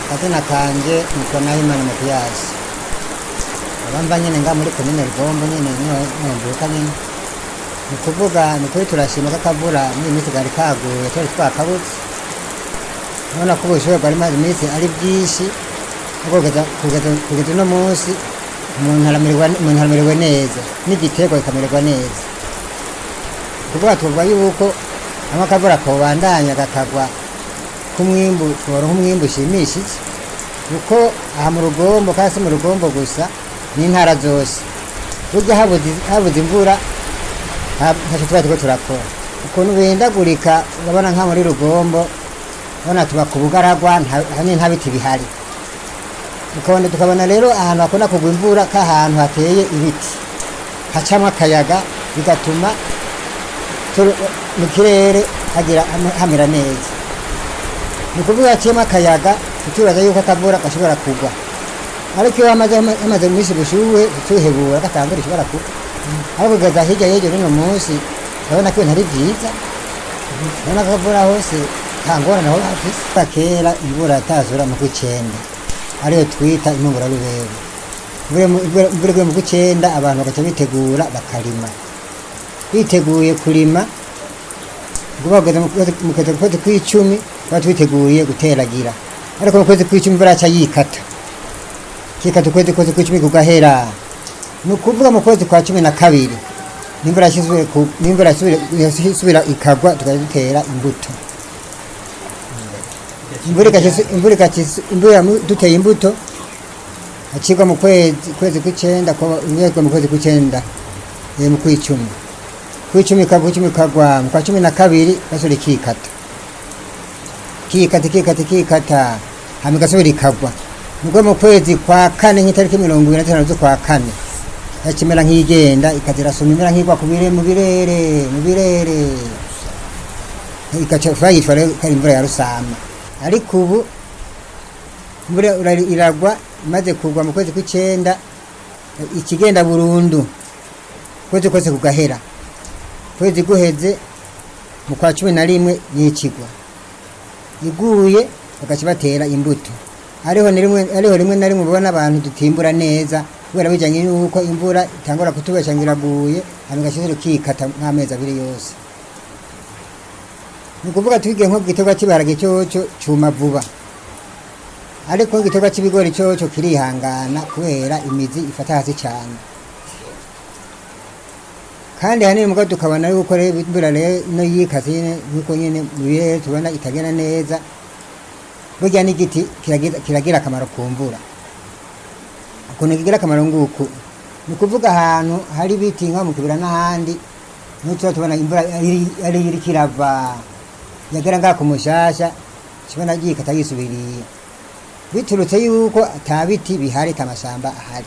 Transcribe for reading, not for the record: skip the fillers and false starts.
Akazina kanje nitwa Nahimana Matiyasi, abamva nyene nga muri komine Rugombo nyene niho mvuka nyene. Ni ukuvuga ni ukuri turashima ko akavura muri iyi minsi kari kaguye, twari twakabutse. Urabona ko ubushuhe bwari bumaze iminsi ari bwinshi, ariko kugeza uno munsi umuntu aramererwa neza, n'igiterwa kikamererwa neza. Ni ukuvuga tuvuga yuko hamwe akavura kobandanya kakagwa, k'umwimbu tworonka umwimbu ushimishije, kuko aha mu Rugombo kandi si mu Rugombo gusa, n'intara zose burya habuze imvura ntaco tuba turiko turakora. Ukuntu bihindagurika, urabona nka muri Rugombo urabona tuba ku bugaragwa, hanini nta biti bihari. Tukabona rero ahantu hakunda kugwa imvura k'ahantu hateye ibiti hacamwo akayaga, bigatuma mu kirere hagira hamera neza. Ni ukuvuga haciyemo akayaga, tukibaza yuko akavura gashobora kugwa, ariko iyo hamaze iminsi ubushuhe tuhebura ko ata mvura ishobora kugwa. Ariko kugeza hirya y'ejo n'uno munsi urabona ko ibintu ari vyiza, urabona ko akavura hose nta ngorane aho hafise. Kera imvura yatazura mu kw'icenda, ariyo twita impungurarubere. Imvura iguye mu kw'icenda, abantu bagaca bitegura bakarima. Biteguye kurima, ubwo bageze mu kwezi kw'icumi tuba twiteguye guteragira, ariko mu kwezi kw'icumi imvura yaca yikata kikata, ukwezi kose kw'icumi kugahera. Ni ukuvuga mu kwezi kwa 12 n'imvura isubira ikagwa, tugaca dutera imbuto. Imvura igaca imvura igaca imvura duteye imbuto hacibwa mu kwezi kw'icenda, imvura igwa mu kwezi kw'icenda, mu kw'icumi, kw'icumi ikagwa, kw'icumi ikagwa, mu kwa 12 gasubira ikikata, kikata, ikikata, ikikata, hama igasubira ikagwa. Nibwo mu kwezi kwa kane, nk'itariki 25 z'ukwa kane, yakimera nk'igenda ikaza irasuma, imera nk'igwa ku bire mu birere mu birere, ikaca yitwa rero ko ari imvura ya rusama. Ariko ubu imvura iragwa, imaze kugwa mu kwezi kw'icenda ikigenda burundu, ukwezi kose kugahera. Ukwezi guheze mu kwa 11 n'ikigwa iguye, bagaca batera imbuto. Hariho na rimwe, hariho rimwe na rimwe ubona abantu dutimbura neza kubera bijanye n'uko imvura itangura kutubesha ngo iraguye, hanyuma igashira ikikata nk'amezi 2 yose. Ni ukuvuga twigiye nko igiterwa cy'ibiharage coco cuma vuba, ariko igiterwa c'ibigori coco kirihangana kubera imizi ifata hasi cane. Kandi hanini mugabo tukabona yuko rero imvura rero ino yikase nyene, nkuko nyene mu birere tubona itagenda neza. Burya n'igiti kiragira akamaro ku mvura. Ukuntu kigira akamaro nguku, ni ukuvuga ahantu hari ibiti nko mu kibira n'ahandi, niho tuba tubona imvura ari iriko irava, yagera ngaha ku mushasha kibona yikata yisubiriye, biturutse yuko ata biti bihari, ata mashamba ahari.